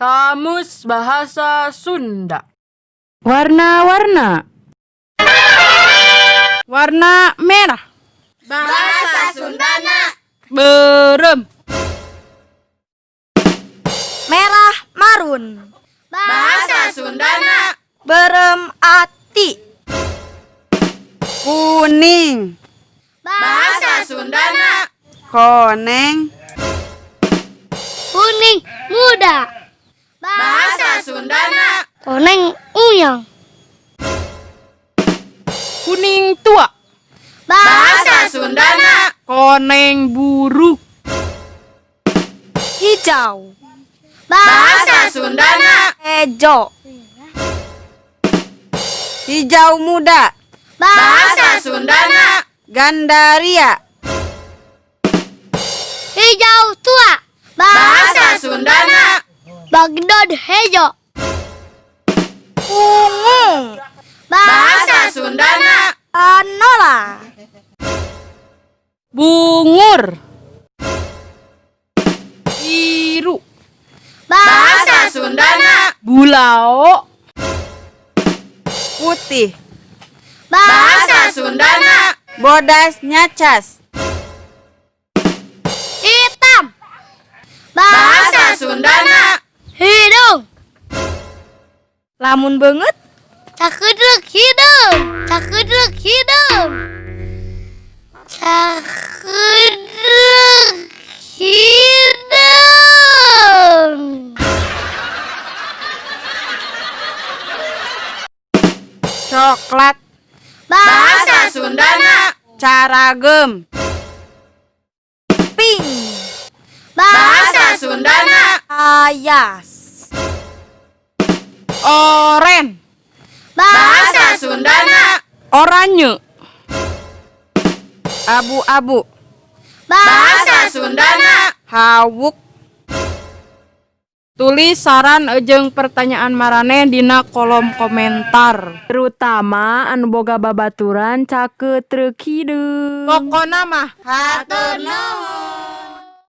Kamus Bahasa Sunda. Warna-warna. Warna merah. Bahasa Sundana. Beureum. Merah marun. Bahasa Sundana. Beureum ati. Kuning. Bahasa Sundana. Koneng. Kuning muda. Bahasa Sundana. Koneng uyang. Kuning tua. Bahasa Sundana. Koneng buruk. Hijau. Bahasa Sundana. Hejo. Hijau muda. Bahasa Sundana. Gandaria. Hijau tua. Bahasa Sundana. Bagdad hejo. Ungu. Bahasa Sundana. Anola. Bungur. Biru. Bahasa Sundana. Bulao. Putih. Bahasa Sundana. Bodas nyacas. Hitam. Bahasa Sundana. Hidung. Lamun beungeut. Cakeudreuk hideung. Cakeudreuk hideung. Cakeudreuk hideung. Coklat. Bahasa Sundana. Carageum. Pink. Bahasa Sundana. Ayas. Oren. Bahasa Sundana. Oranye. Abu-abu. Bahasa Sundana. Hawuk. Tulis saran jeung pertanyaan maraneh dina kolom komentar. Terutama anu boga babaturan cakeutreuk hideung. Pokona mah Hatur nuhun.